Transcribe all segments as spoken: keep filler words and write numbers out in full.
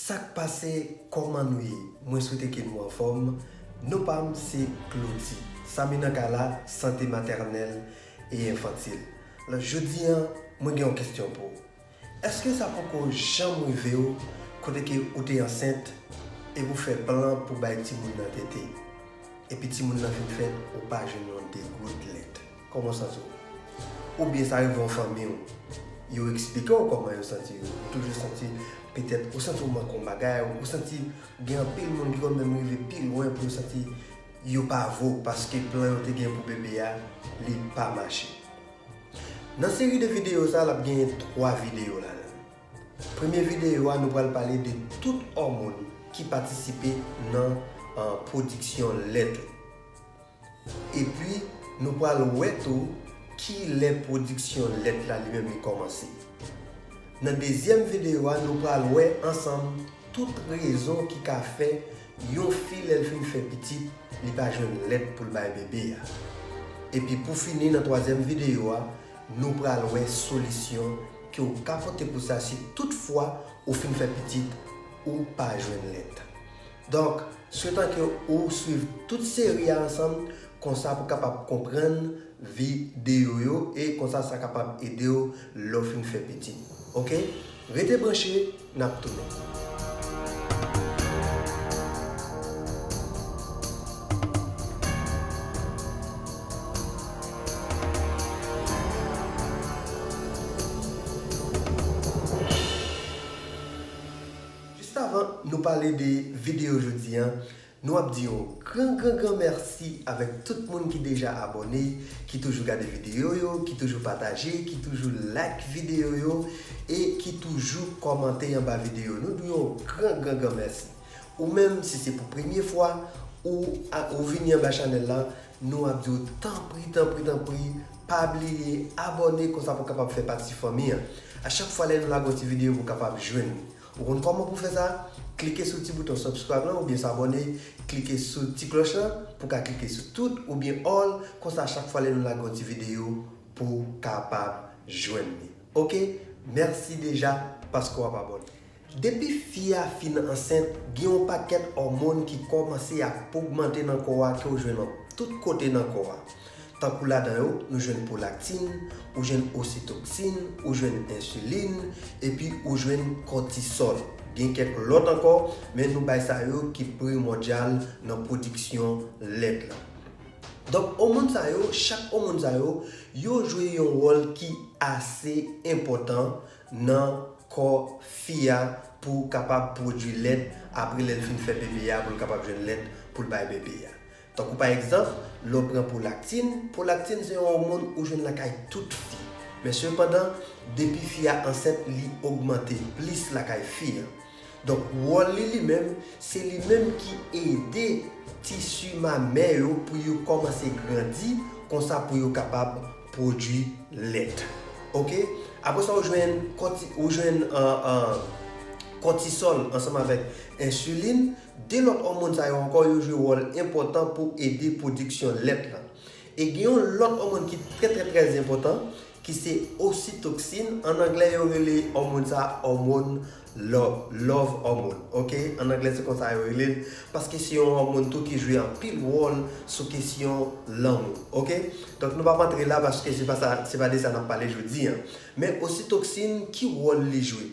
Sa k pase, kòman nou ye? Mwen swete ke nou anfòm. Non pa m se Claudy, Samy nan kay la, sante matènèl e enfantil. Alò, jodi a, mwen gen yon kesyon pou ou. Èske sa poko janm rive w kote ke ou te ansent epi w fè plan pou bay timoun nan tete? Epi timoun nan fin fèt, ou pa jwenn yon degout lèt. Kòman w santi w? Oubyen sa rive yon fanmi w, yo eksplike w kòman yo santi yo. Ou toujou santi, petèt, ou santi w manke yon bagay, ou santi gen anpil moun ki konn menm rive pi lwen pou yo santi yo pa vo paske plan yo te gen pou bebe a, li pa mache. Nan seri de videyo sa, l ap genyen twa videyo ladan. Premye videyo a, nou pral pale de tout òmòn ki patisipe nan, ah, pwodiksyon lèt ou. Epi, nou pral wè tou ki lè pwodiksyon lèt la li menm li kòmanse. Nan dezyèm videyo a, nou pral wè ansanm tout rezon ki ka fè yon fi, lè l fin fè pitit, li pa jwenn lèt pou l bay bebe a. Epi pou fini, nan twazyèm videyo a, nou pral wè solisyon ke w ka pote pou sa si tout fwa ou fin fè pitit, ou pa jwenn lèt. Donk, swetan ke ou swiv tout seri a ansanm, konsa pou kapab konprann videyo yo, e konsa sa kapab ede w lè w fin fè pitit. Oke? Rete branche, n ap tounen. Jis avan nou pale de videyo jodi a, nou ap di yon gran, gran, gran mèsi avèk tout moun ki deja abòne, ki toujou gade videyo yo, ki toujou pataje, ki toujou like videyo yo, e ki toujou kòmante anba videyo. Nou di yon gran, gran, gran mèsi. Ou menm, si se pou premye fwa, ou, a, ou vini anba chanèl la, nou ap di w tanpri, tanpri, tanpri, pa bliye abòne konsa pou w kapab fè pati fanmi an. A chak fwa lè nou lage yon ti videyo, pou w kapab jwenn li. Ou konn kòman pou fè sa? Klike sou ti bouton subscribe lan oubyen s'abonner, klike sou ti klòch lan pou w ka klike sou tout oubyen all, konsa chak fwa lè nou lage yon ti videyo pou w kapab jwenn li. Oke? Mèsi deja paske w ap abòne. Depi fi a fin ansent, gen yon pakèt òmòn ki kòmanse ap ogmante nan kò a ke w jwenn tout kote nan kò a. Tankou ladan yo, nou jwenn pwolaktin, ou jwenn ositoksin, ou jwenn ensilin, epi ou jwenn kòtisòl. Gen kèk lòt ankò, men nou bay sa yo ki primòdyal nan pwodiksyon lèt la. Donk, òmòn sa yo, chak òmòn sa yo, yo jwe yon wòl ki ase enpòtan nan kò fi a pou kapab pwodui lèt apre lè l fin fè bebe a, pou l kapab jwenn lèt pou l bay bebe a. Tankou pa egzanp, lè w pran pwolaktin, pwolaktin se yon òmòn ou jwenn lakay tout fi. Men sepandan, depi fi a ansent, li ogmante plis lakay fi a. Donk, wòl li, li menm, se li menm ki ede tisi mamè yo pou yo kòmanse grandi, konsa pou yo kapab pwodui lèt. Oke? Apre sa, ou jwenn kòti-, ou jwenn, ah, ah, kòtisòl ansanm avèk ensilin. De lòt òmòn sa yo ankò, yo jwe wòl enpòtan pou ede pwodiksyon lèt la. E gen yon lòt òmòn ki trè, trè, trè enpòtan, ki se ositoksin. An anglè, yo rele òmòn sa òmòn love, love hormone. Oke? An anglè, se konsa yo rele l, paske se yon òmòn tou ki jwe anpil wòl sou kesyon lanmou. Oke? Donk, nou p ap antre la paske se pa sa, se pa de sa n ap pale jodi a. Men ositoksin, ki wòl li jwe?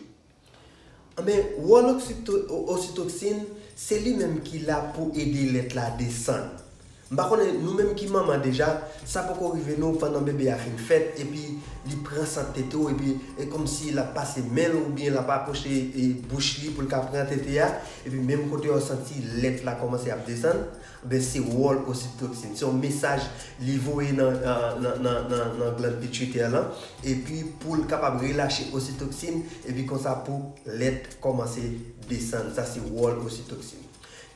Anben, wòl oksito-, o-, ositoksin, se li menm ki la pou ede lèt la desann. M pa konnen, nou menm ki manman deja, sa poko rive nou pandan bebe a fin fèt, epi li pran sant tete w, epi e kòmsi l ap pase men l oubyen l ap apwoche, e, bouch li pou l ka pran tete a, epi menm kote a w santi lèt la kòmanse ap desann. Ben, se wòl ositoksin. Se yon mesaj li voye nan, nan, nan, nan, nan glann pitwitè lan. Epi pou l kapab relache ositoksin, epi konsa pou lèt kòmanse desann. Sa se wòl ositoksin.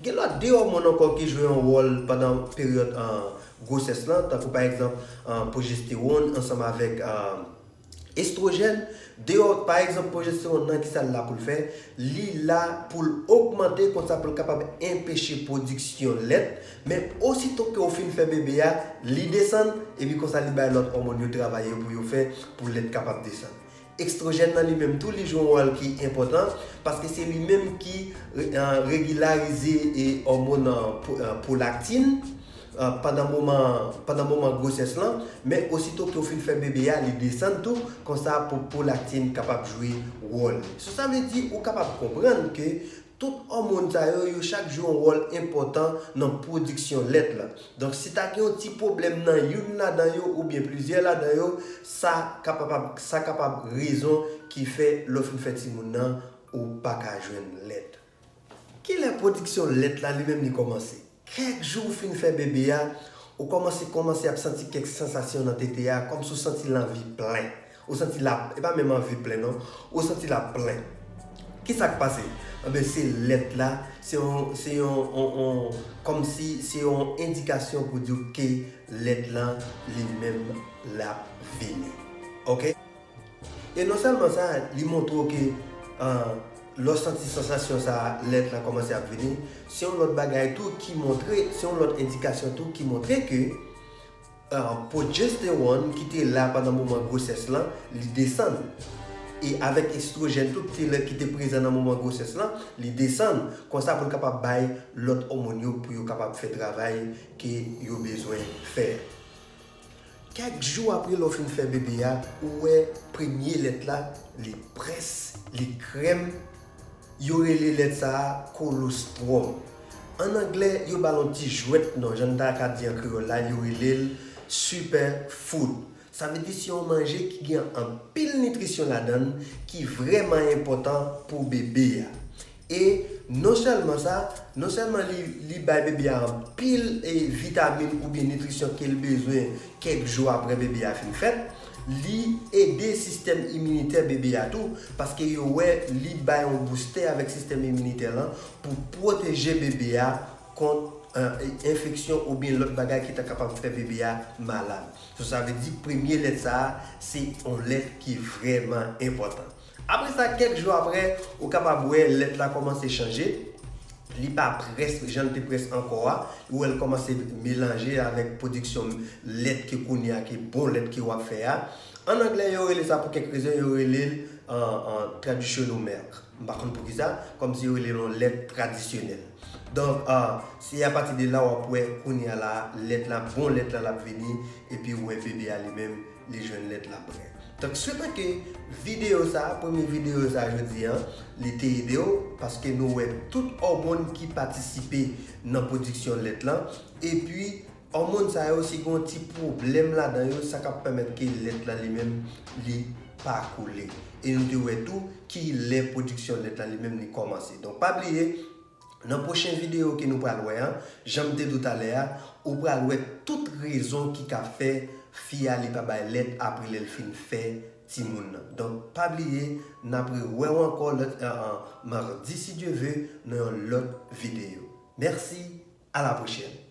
Gen lòt de òmòn ankò ki jwe yon wòl pandan peryòd, ah, gwosès lan, tankou pa egzanp, ah, pwojestewòn ansanm avèk, ah, estwojèn. De, pa egzanp, pwojestewòn nan, kisa l la pou l fè? Li la pou l ogmante, konsa pou l kapab enpeche pwodiksyon lèt. Men osito ke w fin fè bebe a, li desann, epi konsa li bay lòt òmòn yo travay yo pou yo fè, pou lèt kapab desann. Estwojèn nan li menm tou, li jwe yon wòl ki enpòtan, paske se li menm ki, eh, regilarize, eh, òmòn, eh, po-, eh, pwolaktin, eh, pandan moman, pandan moman gwosès lan, men osito ke w fin fè bebe a, li desann tou, konsa pou pwolaktin kapab jwe wòl li. So, sa vle di ou kapab konprann ke tout òmòn sa yo, yo chak jwe yon wòl enpòtan nan pwodiksyon lèt la. Donk, si ta gen yon ti pwoblèm nan youn ladan yo oubyen plizyè ladan yo, sa kapab, sa kapab rezon ki fè lè w fin fè timoun nan, ou pa ka jwenn lèt. Kilè pwodiksyon lèt la li menm li kòmanse? Kèk jou w fin fè bebe a, ou kòmanse, kòmanse ap santi kèk sansasyon nan tete a, kòmsi w santi l anvi plen. Ou santi l ap, e pa menm anvi plen non, ou santi l ap plen. Kisa k pase? Anben, se lèt la, se yon, se yon, yon, yon, kòmsi se yon endikasyon pou di w ke lèt lan li menm l ap vini. Oke? E non sèlman sa, li montre w ke, ah, lè w santi sansasyon sa a, lèt lan kòmanse ap vini, se yon lòt bagay tou ki montre, se yon lòt endikasyon tou ki montre ke, ah, pwojestewòn ki te la pandan moman gwosès lan, li desann. E avèk estwojèn tou ki te la, ki te prezan nan moman gwosès lan, li desann. Konsa pou l kapab bay lòt òmòn yo pou yo kapab fè travay ke yo bezwen fè. Kèk jou apre lè w fin fè bebe a, ou wè premye lèt la, li près, li krèm. Yo rele lèt sa a kolostwòm. Ann anglè, yo ba l yon ti jwèt non, jan n ta ka di an kreyòl la, yo rele l superfood. Sa vle di se yon manje ki gen anpil nitrisyon ladan l, ki vrèman enpòtan pou bebe a. E non sèlman sa, non sèlman li, li bay bebe a anpil, e, vitamin oubyen nitrisyon ke l bezwen kèk jou apre bebe a fin fèt, li ede sistèm iminitè bebe a tou, paske yo wè li bay yon boustè avèk sistèm iminitè lan pou pwoteje bebe a kont, eh, enfeksyon oubyen lòt bagay ki ta kapab fè bebe a malad. So, sa vle di premye lèt sa a, se yon lèt ki vrèman enpòtan. Apre sa, kèk jou apre, ou kapab wè lèt la kòmanse chanje. Li pa près jan l te près ankò a. Ou wè l kòmanse melanje avèk pwodiksyon lèt ke kounye a, ke bon lèt ke w ap fè a. An anglè, yo rele sa pou kèk rezon, yo rele l, an, an, traditional milk. M pa konn poukisa, kòmsi yo rele l yon lèt tradisyonèl. Donk, ah, se apati de la w ap wè kounye a la, lèt la, bon lèt la, l ap vini, epi ou wè bebe a li menm, li jwenn lèt la prè. Donk, swete ke videyo sa a, premye videyo sa a jodi a, li te ede w, paske nou wè tout òmòn ki patisipe nan pwodiksyon lèt lan, epi òmòn sa yo, si gen yon ti pwoblèm ladan yo, sa k ap pèmèt ke lèt lan li menm, li pa koule. E nou te wè tou ki lè pwodiksyon lèt lan li menm li kòmanse. Donk, pa bliye, nan pwochen videyo ke nou pral wè an, jan m te di w talè a, ou pral wè tout rezon ki ka fè fi a li pa bay lèt apre lè l fin fè timoun nan. Donk, pa bliye, n ap rewè w ankò lòt, eh, eh, madi, si Dye ve, nan yon lòt videyo. Mèsi, a la pwochèn.